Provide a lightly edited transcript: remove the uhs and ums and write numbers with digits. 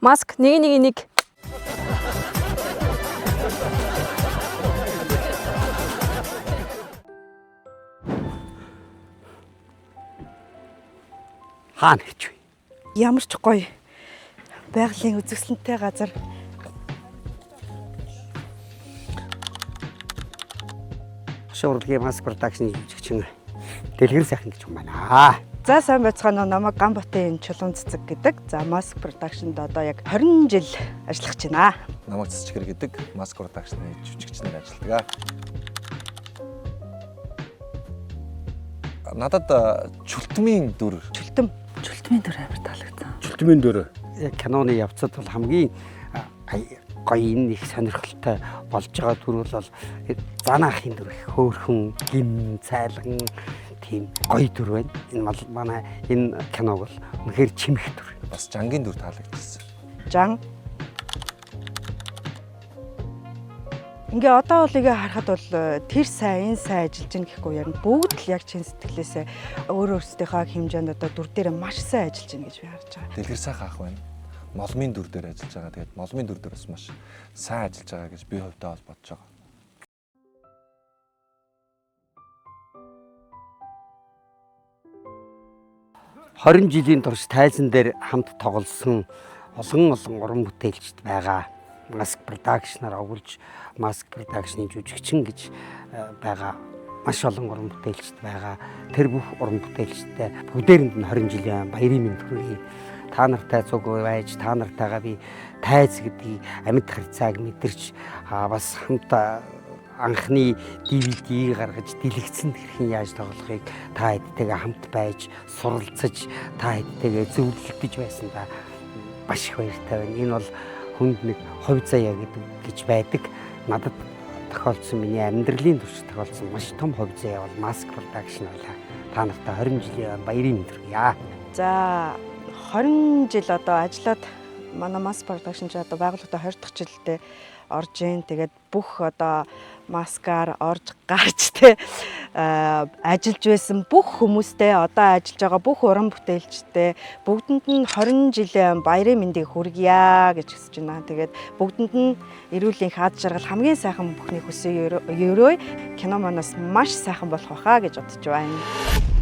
Маск 111. Хаана гэж вэ? Ямар ч гоё байгалийн үзэсгэлэнтэй газар. Хошин урлагийн Mask Production-ы жүжигчин Дэлгэр сайхан гэж юм байна. За сайн байцгаана уу? Намайг Ганбатын Чулуун цэцэг гэдэг. За Mask Production-д одоо яг 20 жил ажиллах гэж байна. Намайг Цэцгэр гэдэг Mask Production-ы жүжигчнэр ажилладаг. Надад чүлтмийн дүр Чүлтэм. Чүлтмийн дүр амар таалагдсан. Чүлтмийн дүр. Яг киноны явцад бол хамгийн гоё энэ их сонирхолтой болж байгаа дүр бол занаахын дүр их хөөрхөн, гим, цайлган тийм гоё дүр байна. Энэ бол манай энэ киног бол үнэхээр чимэх дүр. бас жангийн дүр таалагдчихсан. Жан. Ингээ одоо бол ингээ харахад бол тэр сайн, энэ сайн ажиллаж гин гэхгүй ярина. Бүгд л яг чин сэтгэлээсээ өөр өөрсдийнхөө хэмжээнд одоо дүр дээрээ маш сайн ажиллаж гин гэж би харж байгаа. Дэлгэр сайхан ах байна. Молмын дүр дээр ажиллаж байгаа. Тэгээд молмын дүр дээр бас маш сайн ажиллаж байгаа гэж би хувьдаа бол бодож байгаа. Хорин жилийн турш тайзан дээр хамт тоглосон олон олон уран бүтээлчд байгаа. Mask Production-аар овоглож Mask Production-ы жүжигчин гэж байгаа маш олон уран бүтээлчд байгаа. Тэр бүх уран бүтээлчдээ бүгдээрэнд нь 20 жилийн баярын мэнд хүргэе. Та нартай цуг байж, та нартайгаа би тайз гэдгийг амьд харьцааг мэдэрч бас хамт анхны DVD гаргаж дэлгэцэнд хэрхэн яаж тоглохыг та хэдтэйгээ хамт байж суралцаж та хэдтэйгээ зөвлөлдөж байсандаа маш их баяртай байна. Энэ бол хүнд нэг хувь заяа гэдэг гэж байдаг. Надад тохиолдсон миний амьдралын турш тохиолдсон маш том хувь заяа бол Mask Production байлаа. Та нартай 20 жилийн баярын мэнд хүргье. За 20 жил одоо ажиллаад манай Mask Production ч одоо байгууллагатай 20 дахь жилдээ орж ийн. Тэгээд бүх одоо маскаар орж гарч те ажиллаж байсан бүх хүмүүстэй одоо ажиллаж байгаа бүх уран бүтээлчтэй бүгдэнд нь 20 жилийн баярын мэндийг хүргье гэж хүсэж байна. Тэгээд бүгдэнд нь эрүүл энх ад жаргал хамгийн сайхан бүхний хүсээ өрөөе. Кино манаас маш сайхан болох байхаа гэж бодож байна.